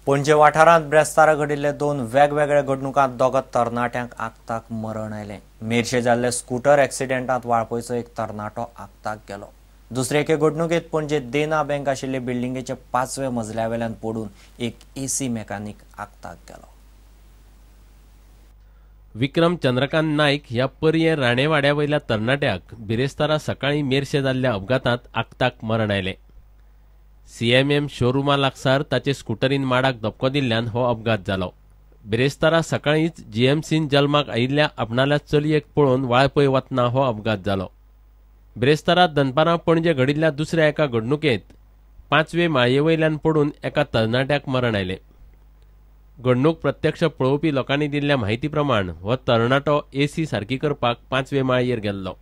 पणजे वाठारांत ब्रेस्तारा घडिल्ले दोन वेगवेगळ्या घडणुकांत दोगा तरणाट्यांक आक्ताक मरण आयलें. मेरशे जाल्ले स्कूटर एक्सिडेंटांत वाळपयचो एक तरणाटो आक्ताक गेलो. दुसरे एके घडणुकेंत पणजे देना बँक आशिल्ले बिल्डिंगेच्या 5व्या मजल्या वेल्यान पडून एक एसी मेकॅनिक आक्ताक गेलो. विक्रम चंद्रकांत नायक ह्या पर्ये राणेवाड्या वयल्या तरणाट्याक बिरेस्तारा सकाळीं मेरशे जाल्ल्या अपघातांत आक्ताक मरण आयलें. सीएमएम शोरुमा लागसार ताचे स्कुटरीन माडाक धपको दिल्ल्यान हो अपघात जालो. बिरेस्तारा सकाळींच जीएमसीन जल्माक आयिल्ल्या आपणाल्या चलयेक पळोवन वाळपय वतना हो अपघात जालो. बिरेस्तारा दनपारां पणजे घडिल्ल्या दुसऱ्या एका घडणुकेंत 5वे माळये वयल्यान पडून एका तरणाट्याक मरण आयलें. घडणूक प्रत्यक्ष पळोवपी लोकांनी दिल्ल्या म्हायती प्रमाण हो तरणाटो एसी सारकी करपाक 5वे माळयेर गेल्लो.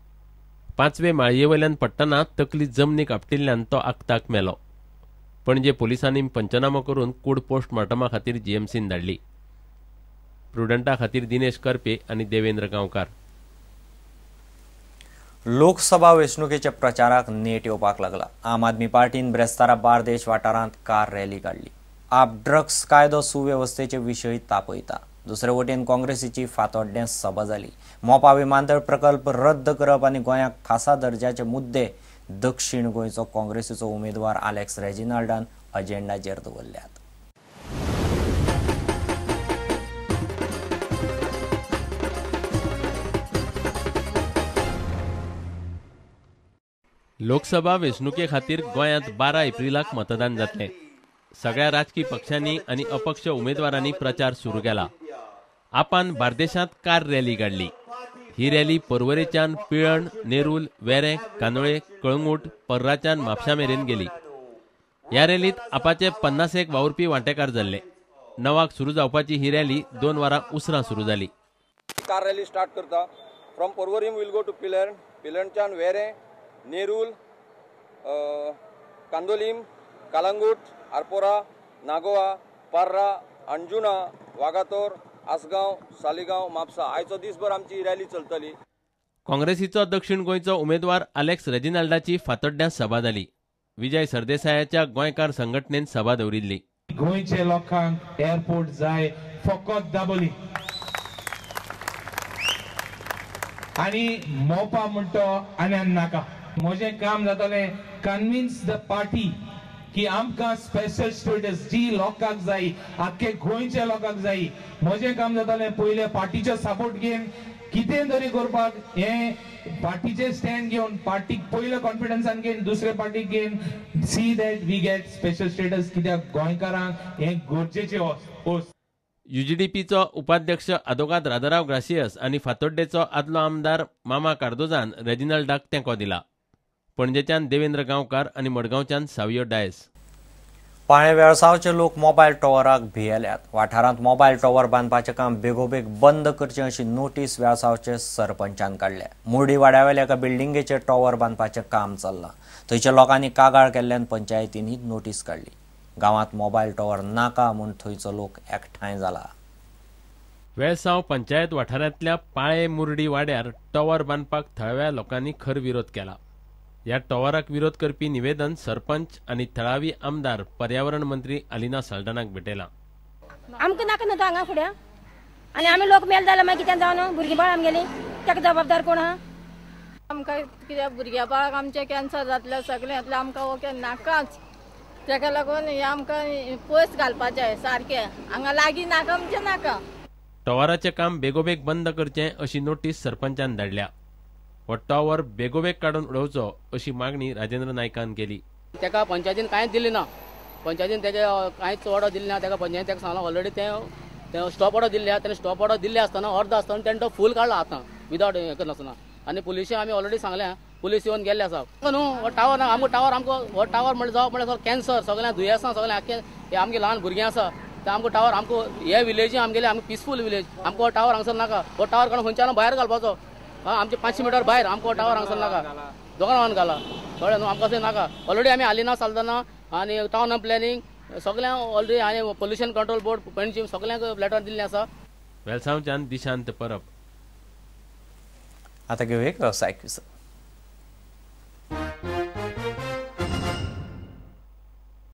5वे माळये वयल्यान पडटना तकली जमनीक आपटिल्ल्यान तो आक्ताक मेलो. पणजे पोलिसांनी पंचनामो करून कूड पोस्टमार्टमा खातीर जीएमसीन धाडली. प्रुडंटा खातीर दिनेश करपे आनी देवेंद्र गांवकार. लोकसभा वेंचणुकेच्या प्रचाराक नेट येवपाक लागला. आम आदमी पार्टीन ब्रेस्तारा बार्देश वाठारांत कार रॅली काडली. आप ड्रग्स कायदो सुवेवस्थेचे विशय तापयता. दुसरे वटेन काँग्रेसीची फातोड्डें सभा जाली. मोपा विमानतळ प्रकल्प रद्द करप आनी गोंयाक खासा दर्जाचे मुद्दे दक्षिण गोंयचो काँग्रेसीचो उमेदवार आलेक्स रेजिनाल्डान अजेंडाचेर दवरल्यात. लोकसभा वेंचणुके खातीर गोंयांत 12 एप्रिलाक मतदान जातलें. सगळ्या राजकी पक्षांनी आनी अपक्ष उमेदवारांनी प्रचार सुरू केला. आपान बार्देशांत कार रॅली काडली. ही रॅली पर्वरेच्यान पिळण, नेरूल, वेरें, कांदोळे, कळंगूट, पर्राच्यान म्हापशा मेरेन गेली. ह्या रॅलींत आपाचे 50 वावुरपी वांटेकार जाल्ले. 9 सुरू जावपाची ही रॅली 2 वरां उसरां सुरू जाली. कार रॅली स्टार्ट करता. From Porvorim will go to Pilerne, पिलर्नच्यान वेरें, नेरूल, कांदोलीम, कालंगूट, आरपोरा, नागोवा, पर्रा, अंजुना, वागातोर, आसगांव, सालिगांव, म्हापसा. आयचो दिसभर आमची रॅली चलतली. काँग्रेसीचो दक्षिण गोंयचो उमेदवार आलेक्स रेजिनाल्डाची फातोड्ड्यां सभा जाली. विजय सरदेसायाच्या गोंयकार संघटनेन सभा दवरिल्ली. गोंयच्या लोकांक एअरपोर्ट जाय फकत दाबोली आनी मोपा म्हणटो आनी नाका. म्हजें काम जातलें कन्विन्स the party की आमकां स्पेशल स्टेटस जी लोकांक जाय, आख्खे गोंयच्या लोकांक जाय. म्हजें काम जातलें पयलें पार्टीचो सपोर्ट घेवन कितें तरी करपाक, हें पार्टीचें स्टँड घेवन पार्टीक पयले कॉन्फिडन्सान घेवन दुसरे पार्टीक घेवन see that we get special status, कित्याक गोंयकारांक हें गरजेचें वस्त. युजीडीपीचो उपाध्यक्ष आदोगाद राधाराव ग्रासियस आनी फातोड्डेचो आदलो आमदार मामा कार्दोजान रेजिनाल्डाक तेंको दिला. पणजेच्यान देवेंद्र गांवकार आनी मडगांवच्यान सावियो डायस. पाळे वेळसावचे लोक मोबायल टॉवराक भियेल्यात. वाठारांत मोबायल टॉवर बांदपाचें काम बेगोबेग बंद करचें अशी नोटीस वेळसावचे सरपंचान काडल्या. मुर्डी वाड्यावेल्या एका बिल्डिंगेचेर टॉवर बांदपाचें काम चल्लां. थंयच्या लोकांनी कागाळ केल्ल्यान पंचायतीन ही नोटीस काडली. गांवांत मोबायल टॉवर नाका म्हूण थंयचो लोक एकठांय जाला. वेळसांव पंचायत वाठारांतल्या पाळे मुर्डी वाड्यार टॉवर बांदपाक थळाव्या लोकांनी खर विरोध केला. ह्या टॉवराक विरोध करपी निवेदन सरपंच आनी थळावी आमदार पर्यावरण मंत्री अलिना साल्डानाक भेटयलां. आमकां नाका न्हू हांगा फुडें आनी आमी लोक मेल जाल्यार मागीर कितें जावन भुरगीं बाळ आमगेलीं ताका जबाबदार कोण आहा? आमकां कित्याक भुरग्या बाळाक आमचें कॅन्सर जातलें सगळें जातलें, आमकां ओके नाकाच. ताका लागून हें आमकां पयस घालपाचें सारकें, हांगा लागीं नाका म्हणजे नाका. टॉवराचें काम बेगोबेग बंद करचें अशी नोटीस सरपंचान धाडल्या. हो टॉवर बेगोबेग काडून उडोवचो अशी मागणी राजेंद्र नायकान केली. ताका पंचायतीन कांयच दिली ना, पंचायतीन तेजे कांयच ऑर्डर दिली ना. ताका पंचायतीन ताका सांगलां ऑलरेडी तें स्टॉप ऑर्डर दिल्ली आसा. तेणें स्टॉप ऑर्डर दिल्ली आसतना अर्द आसतना तेणें तो फूल काडला आतां विदावट हें करनासतना. आनी पुलिशी आमी ऑलरेडी सांगल्या, पुलीस येवन गेल्ले आसा. न्हू हो टावर ना आमकां टावर, आमकां हो टावर म्हणल्यार जावप म्हणल्यार कॅन्सर सगळ्या दुयेंसां सगळें आख्खें आमगे ल्हान भुरगीं आसा. ते आमकां टावर आमकां हे विलेजी आमगेले आमकां पिसफूल विलेज, आमकां हो टावर हांगसर नाका. हो टावर काडून खंयच्यान भायर घालपाचो, आमचे 500 मिटर भायर आमकां टावर हांगसर नाका. दोगां घाला कळ्ळें न्हू, आमकां अशें नाका. ऑलरेडी आमी आलिना साल्दाना आनी टावन प्लॅनिंग सगळ्यांक ऑलरेडी आनी पोल्युशन कंट्रोल बोर्ड पणजी सगळ्यांक लेटर दिल्लें आसा. वेलसांवच्यान दिशांत परब. आतां घेवया एक वेवसायीक विसव.